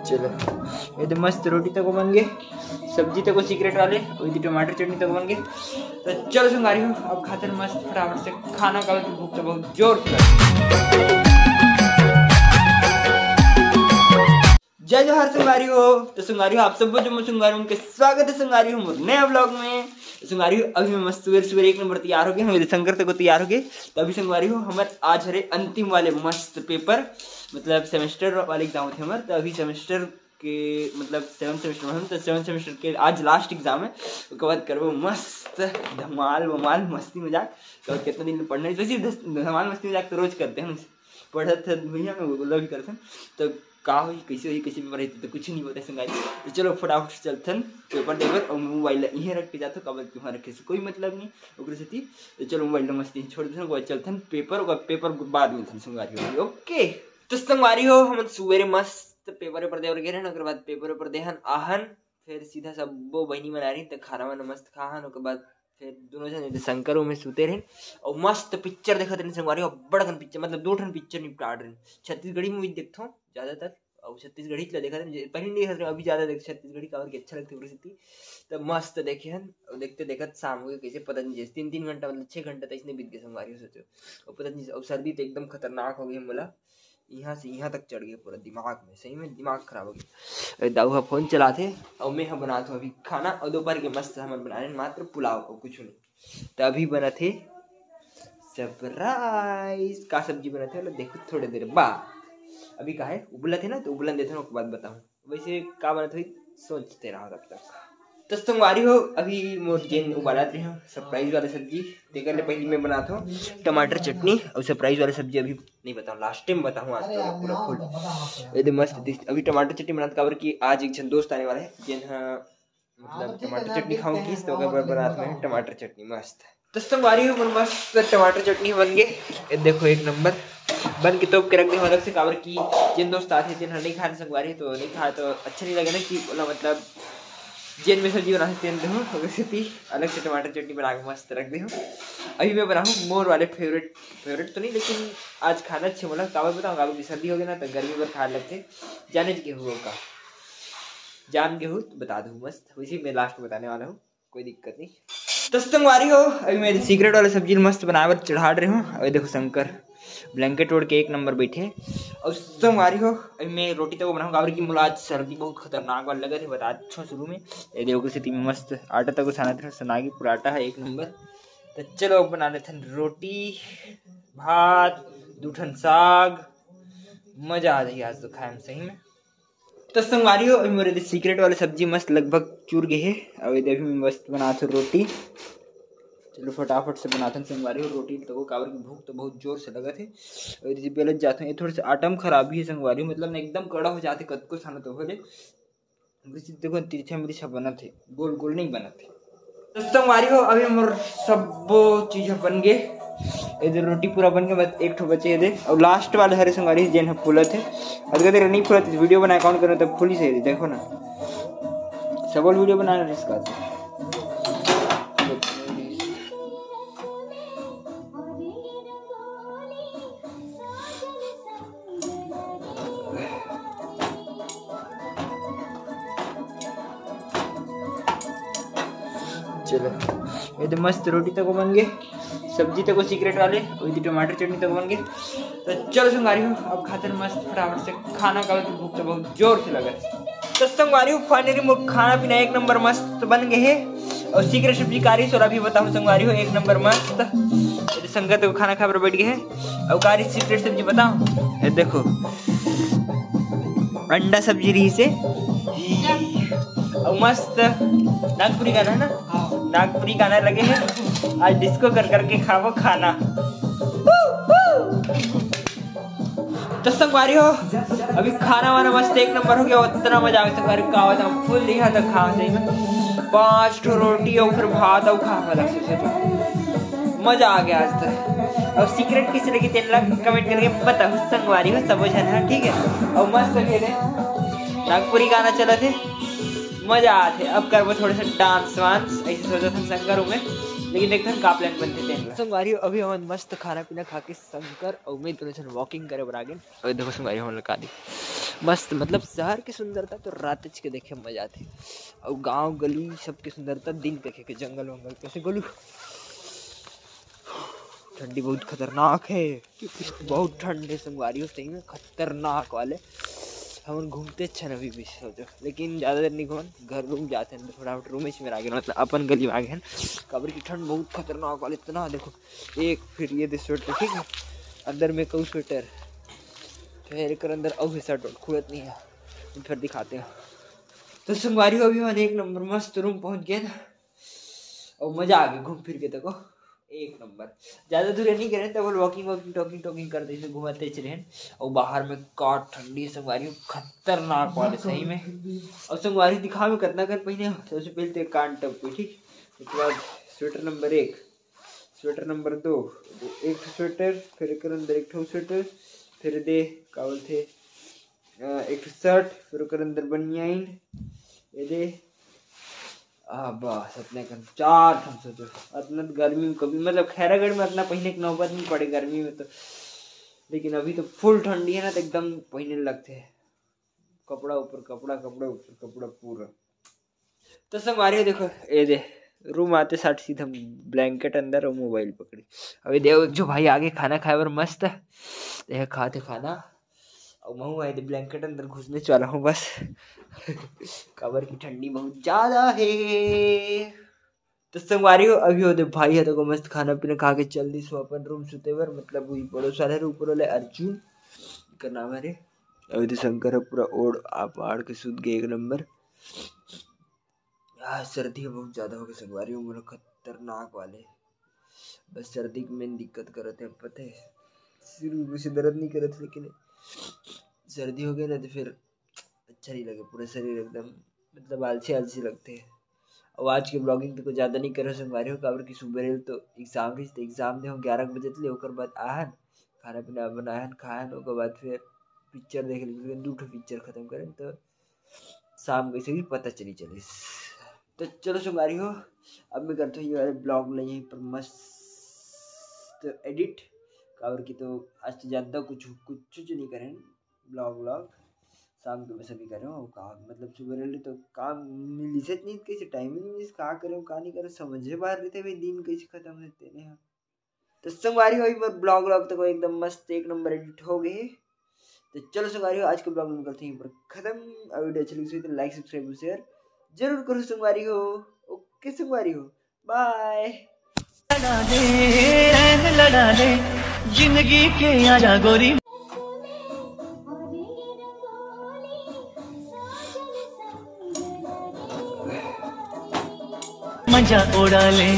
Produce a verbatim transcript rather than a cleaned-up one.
चलो, ये तो मस्त रोटी तको बन गए, सब्जी तको सीक्रेट वाले, और ये टमाटर चटनी तको बन गए। तो चलो संगवारी हो, अब खाते हैं मस्त फटाफट से खाना, का भूख तो बहुत जोर से लग। जय जोहार संगवारी हो। तो संगवारी हो, आप सब जो संगवारी हो, उनके स्वागत है संगवारी हो मोर नया व्लॉग में। तो संगवारी हो, अभी मैं मस्त सुबह सुबह एक नंबर तैयार हो गए, मेरे शंकर तको तैयार हो गए। तो अभी संगवारी हो, हमर आज हरे अंतिम वाले मस्त पेपर, मतलब सेमेस्टर वाले एग्जाम होते हमर। तो अभी सेमेस्टर के, मतलब सेवन सेमेस्टर में हम, तो सेवन सेमेस्टर के आज लास्ट एग्जाम है। उसके बाद करबो मस्त धमाल वमाल, मस्ती मजाक। तो कितना दिन पढ़ना है, वैसे धस-, धमाल मस्ती मजाक तो रोज करते हैं, पढ़त है भैया, मैं बोला भी करते हैं। तो का होई, कैसे होई, कैसे पेपर रहते, तो कुछ नहीं पता संगवारी। तो चलो फटाफट से चलथन पेपर देबर, और मोबाइल इहे रख के जाथो, काबर कि वहाँ रखे से कोई मतलब नहीं ओकरे सेती। तो चलो मोबाइल मस्ती छोड़ देथन, ओकर बाद चलथन पेपर, ओकर पेपर बाद मिलथन संगवारी हो। ओके, तो संगवारी हो, हमन सुबेरे मस्त पेपर वेपर देबर गे रहन, ओकर बाद पेपर वेपर देहन आहन, फिर सीधा सब्बो बहिनी मन आ रही, तो खाना वाना मस्त खाहन, ओकर बाद फिर दोनों जन शंकर में सुते रहिन, और मस्त पिक्चर देखत रहिन संगवारी हो, बड़ अकन पिक्चर, मतलब दो ठन पिक्चर निपटा रहिन। छत्तीसगढ़ी मूवी देखथों ज्यादातर, और छत्तीसगढ़ी ला देखत रहिन, जे पहले नहीं देखत रहिन, अभी ज्यादा देख छत्तीसगढ़ी, काबर कि अच्छा लगथे ओकरे सेती। तो मस्त देखे हन, और देखते देखत शाम हो गए, कैसे पता नहीं, जैसे तीन तीन घंटा, मतलब छः घंटा तो इसने बीत गए संगवारी हो, सोचो। और पता नहीं, और सर्दी तो एकदम खतरनाक हो गई मोला, यहाँ से यहाँ तक चढ़ गए पूरा दिमाग में, सही में दिमाग खराब हो गया। अरे दाऊ हा फोन चलाथे, और मैं हा बनात हूँ अभी खाना, और दोपहर के मस्त हमन बनाने मात्र पुलाव और कुछ नहीं। तो अभी बनत हे सरप्राइज, का सब्जी बनत हे, ओला देखो थोड़े देर बाद। अभी का है, उबलत हे ना, तो उबलन देथन, ओकर बाद बताऊँ। वैसे का बनत होही, सोचते रहो तब तक। तो संगवारी हो, अभी मोर जेन उबालत रहे हो सरप्राइज वाला सब्जी, तेकर ले पहले मैं बनात हूँ टमाटर चटनी, और सरप्राइज वाला सब्जी अभी नहीं बताऊँ, लास्ट टाइम बताऊँ, आज तो पूरा फुल। ये दे मस्त दिस-, अभी टमाटर चटनी बनात, काबर कि आज एक झन दोस्त आने वाला है, जेन हा मतलब टमाटर चटनी खाऊं किस, तो ओकर बर बनात मैं टमाटर चटनी मस्त। तो संगवारी हो, मोर मस्त टमाटर चटनी बन गए। ये देखो, एक नंबर बन के तोप के रख दे अलग से, काबर कि जेन दोस्त आथे, जेन हर नहीं खाए संगवारी, तो नहीं खाए तो अच्छा नहीं लगे ना कि बोला, मतलब जेन में सब्जी बनाथे तेन देहूँ, ओकर सेती अलग से टमाटर चटनी बना के मस्त रख दे हूँ। अभी मैं बनाऊँ मोर वाले फेवरेट, फेवरेट तो नहीं, लेकिन आज खाना अच्छे मोला, काबर बताऊँ, काबर कि सर्दी हो गया ना, तो गर्मी भर खाए लगथे, जाने के हो का जान के हो तो बता दो मस्त, वैसे ही मैं लास्ट में बताने वाला हूँ, कोई दिक्कत नहीं। तो संगवारी हो, अभी मैं सीक्रेट वाला सब्जी मस्त बनाए बर चढ़ा रहे हूँ। अभी देखो शंकर ब्लैंकेट ओढ़ के एक नंबर बैठे। और संगवारी हो, अभी मैं रोटी तक बनाऊँ, काबर कि मोला आज सर्दी बहुत खतरनाक वाला लगा थे, बता अच्छा शुरू में। ये देखो, सेती में मस्त आटा तक सानत रहे, सना के पूरा आटा है एक नंबर। तो चलो, अब बना लेथन रोटी, भात, दू ठन साग, मजा आ जाही आज तो खाए में सही में। तो संगवारी हो, अभी मोर सीक्रेट वाला सब्जी मस्त लगभग चूर गए है। अब ये अभी मैं मस्त बनात हूँ रोटी। चलो फटाफट से बनाथन संगवारी हो रोटी, तो काबर की भूख तो बहुत जोर से लगत है। और ये बेलत जात हूँ, ये थोड़ा सा आटा में खराबी है संगवारी हो, मतलब ना एकदम कड़ा हो जाते कतको साना तो हो ले। वैसे देखो तिरछा मिर्चा बनत है, गोल गोल नहीं बनत है। तो संगवारी हो, अभी मोर सब्बो चीज बन गए। इधर रोटी पूरा बन के बस एक ठो बचे दे, और लास्ट वाले हरे संगवारी जेन ह फूलत है। अगर देर नहीं फूलत, वीडियो बना अकाउंट करो तब फूली सही, देखो ना, सबल वीडियो बनाना रिस्क आता है। चलो, ये तो मस्त रोटी तको बन गए, सब्जी तको सीक्रेट वाले, वही तो टमाटर चटनी तको बन गए। तो चलो संगवारी हो, अब खाते हैं मस्त फटाफट से खाना, का भूख तो बहुत जोर से लगा है। तो संगवारी हो, फाइनली मोर खाना पीना एक नंबर मस्त बन गए है। और सीक्रेट सब्जी कारी सोरा भी बताऊँ संगवारी हो, एक नंबर मस्त। ये तो संगत को खाना खा पर बैठ गए है। और कारी सीक्रेट सब्जी बताऊँ, ये देखो, अंडा सब्जी रही से। और मस्त नागपुरी गाना है ना, नागपुरी गाना लगे है। आज डिस्को कर करके खावो खाना। तो संगवारी हो, अभी खाना वाना मस्त एक नंबर हो गया, उतना मजा आ गया संगवारी, का बताऊं, फुल लिहा तो खा सही में। पांच ठो रोटी और फिर भात और खा, मतलब, मजा आ गया आज तो। और सीक्रेट किस लगी तेन ला कमेंट करके बताओ संगवारी हो, सबो झन है, ठीक है। और मस्त अकेले नागपुरी गाना चला थे, मजा आथे। अब करबो थोड़े से डांस वांस, ऐसे सोचा था शंकर हूँ मैं, लेकिन देखते हैं का प्लान बनते तेन ला। संगवारी हो, अभी हमन मस्त खाना पीना खा के शंकर और मैं दोनों जन वॉकिंग करे बर आ गए। अरे देखो संगवारी, हमन ला का दिख, मस्त, मतलब शहर के सुंदरता तो रात के देखे मजा आथे, अउ गांव गली सबके सुंदरता दिन देखे के, जंगल वंगल कैसे गोलू। ठंडी बहुत खतरनाक है, बहुत ठंड है संगवारी हो, सही में खतरनाक वाले। हमन घूमते अच्छा न भी, भी सोचो, लेकिन ज़्यादा देर नहीं घूमन, घर रूम जाते हैं, फटाफट रूम में मेरा आगे, मतलब अपन गली में आगे हैं, काबर की ठंड बहुत खतरनाक वाले। इतना देखो, एक फिर ये दे स्वेटर, ठीक है, अंदर में कऊ स्वेटर, फिर एक अंदर अउ शर्ट खुलत नहीं है, फिर दिखाते हैं। तो संगवारी हो, अभी हमन एक नंबर मस्त रूम पहुंच गए ना, और मजा आ गया घूम फिर के। देखो, एक नंबर। ज्यादा दूर नहीं करे, तब वॉकिंग वॉकिंग टॉकिंग टॉकिंग करते हुए घुमाते चले हैं। और बाहर में का ठंडी संगवारी हो, खतरनाक वाले सही में। और संगवारी दिखा में कितना कर पहने हो, सबसे पहले तो एक कान टप को, ठीक, उसके बाद स्वेटर नंबर एक, स्वेटर नंबर दो, एक ठो स्वेटर, फिर एक अंदर एक ठो स्वेटर, फिर दे का बोलते, अ, एक ठो शर्ट, फिर ओकर अंदर बनियाइन, ये दे, आ, बस अतने कन चार ठन सोचो। अतना गर्मी में कभी, मतलब खैरागढ़ में अतना पहने के नौबत नहीं पड़े गर्मी में तो, लेकिन अभी तो फुल ठंडी है ना, तो एकदम पहने लगते हैं कपड़ा ऊपर कपड़ा, कपड़ा ऊपर कपड़ा पूरा। तो संगवारी हो देखो, ये दे रूम आते साथ सीधा ब्लैंकेट अंदर और मोबाइल पकड़ी। अभी देखो, एक जो भाई आगे खाना खाए बर मस्त, ये खाते खाना, और महू आए दे ब्लैंकेट अंदर घुसने वाला हूँ बस। काबर की ठंडी बहुत ज्यादा है। तो संगवारी हो, अभी ओदे भाई है तो मस्त खाना पीना खा के चल दिस अपन रूम सुते बर, मतलब वही पड़ोस वाले ऊपर वाले अर्जुन का नाम है रे। अभी तो शंकर है पूरा ओढ़ आ पाड़ के सुत गए एक नंबर। आ, सर्दी बहुत ज्यादा हो गई संगवारी हो, मोला खतरनाक वाले। बस सर्दी के मेन दिक्कत करत है, पता है, सिर भी कुछ दर्द नहीं करत, लेकिन सर्दी हो गई ना तो फिर अच्छा नहीं लगे, पूरा शरीर एकदम मतलब आलसी आलसी लगते हैं। और आज की ब्लॉगिंग तो कुछ ज़्यादा नहीं करो संगवारी हो, काबर की सुबह रेल तो एग्जाम रही, तो एग्जाम दे हो ग्यारह बजे ले, ओकर बाद आहन खाना पीना बनाहन खाहन, ओकर बाद फिर पिक्चर देख ली, दू ठो पिक्चर खत्म करें तो शाम कैसे भी पता चली चलिस। तो चलो संगवारी हो, अब मैं करता हूँ ये वाले ब्लॉग ला यहीं पर मस्त एडिट, काबर की तो आज तो ज़्यादा कुछ कुछ नहीं करें ब्लॉग व्लॉग। शाम के बस अभी करें हो का, मतलब सुबह रहे तो काम मिलिस नहीं, कैसे टाइम ही नहीं मिलिस, का करें का नहीं करें, समझे बाहर रहते भाई दिन कैसे खत्म होते हैं। तो संगवारी हो, एक बार ब्लॉग व्लॉग तो एकदम मस्त एक नंबर एडिट हो गए। तो चलो संगवारी हो, आज के ब्लॉग में करते हैं पर खत्म। और वीडियो अच्छी लगी तो लाइक सब्सक्राइब शेयर जरूर करो संगवारी हो। ओके संगवारी हो, बाय। लड़ा ले, रैन लड़ा ले, जिंदगी के आजा गोरी। मजा उड़ा ले।